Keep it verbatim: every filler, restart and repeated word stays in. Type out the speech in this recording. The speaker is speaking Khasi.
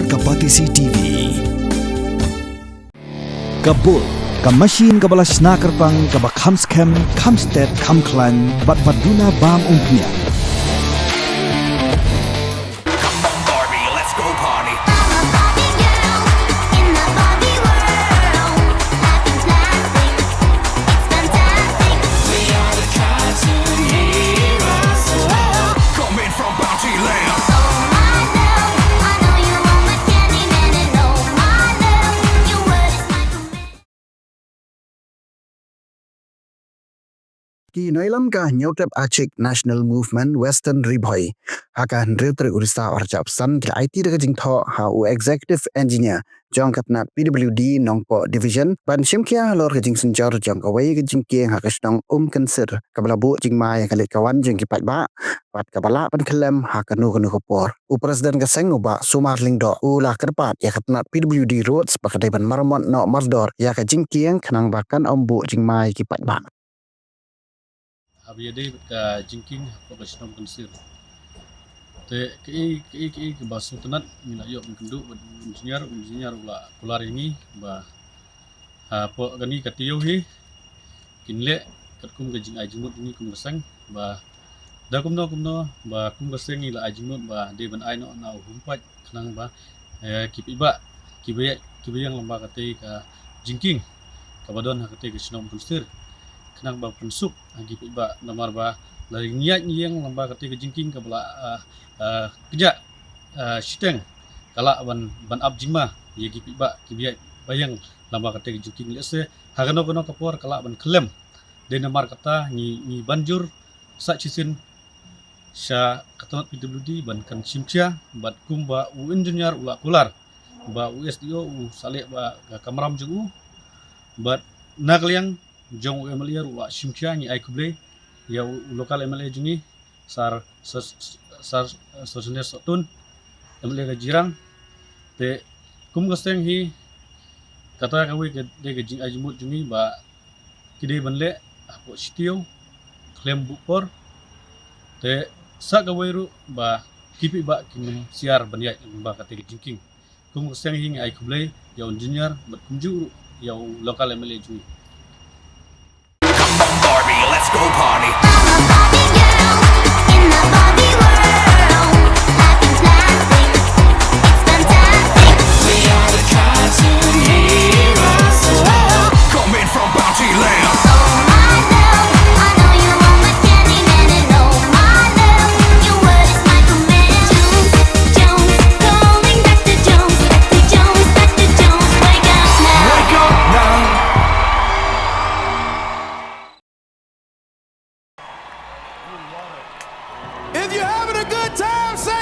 Ka Batesi T V. Ka Bull, ka machine kaba la shna kyrpang, kaba kham skhem, kham stet, kham khlaiñ, bad ba duna bam umphniang. Ki nongïalam ka Hynñiewtrep Achik National Movement Western Ri Bhoi ha ka hynriew tarik u Risaw arhajar arphew san ki la aiti da ka jingthoh ha u Executive Engineer jong ka tnat P W D Nongpoh Division ban shim khia halor ka jingsynjor jong kawei ka jingkieng ha ka shnong Umkynsir kaba la buh jingma ïa ka leit ka wan jong ki paidbah bad kaba lah ban khyllem ha kano kano ka por. U President ka seng u Bah Sumar Lyngdoh u la kyrpad ïa ka tnat P W D Roads ba ka dei ban maramot noh mardor ïa ka jingkieng khnang ba kan ym buh jingma ïa ki paidbah. Haba ïadei bad ka jingkieng hapoh ka shnong Umkynsir, te kaei kaei kaei kaba sngewtynnat ngi la ïoh ban kynduh bad u engineer, u engineer u la kular ïa ngi ba hapoh kane ka taïew hi kin leh katkum ka jingai jingmut jong ngi kum ka seng, ba da kumno kumno ba kum ka seng ngi la ai jingmut ba dei ban ai noh na u humpait khnang ba, eh, ki paidbah kiba ïa, kiba ïeng lyngba katei ka jingkieng kaba don ha katei ka shnong Umkynsir, khnang ba pynsuk ha ki paidbah, namar ba lada ngi ïaid ngi ïeng lyngba katei ka jingkieng kaba la, ah, ah, kjat, ah, shiteng, ka lah ban, ban ap jingma ïa ki paidbah kiba ïaid ba ïeng lyngba katei ka jingkieng. Lehse ha kano kano ka por ka lah ban khyllem. Dei namar kata ngi, ngi ban jur sah shisien sha ka tnat P W D ban kan shim khia, bad kumba u engineer u la kular ba u S D O u sa leh ba ka kamram jong u, bad na ka liang jong u M L A ruh u la shim khia. Ngi ai khublei ïa u, u local M L A jong ngi, Sar, Sar, Sar, Sar Sonier Sohtun, M L A ka Jirang. Te kum ka seng hi, kata kawei ka dei ka jingai jingmut jong ngi ba ki dei ban leh hapoh shi taïew khlem buh por. Te sa kawei ruh ba ki paidbah kin ym siar ban ïaid lyngba katei ka jingkieng. Kum ka seng hi ngi ai khublei ïa u engineer bad kumjuh ruh ïa u local M L A jong ngi. If you're having a good time, say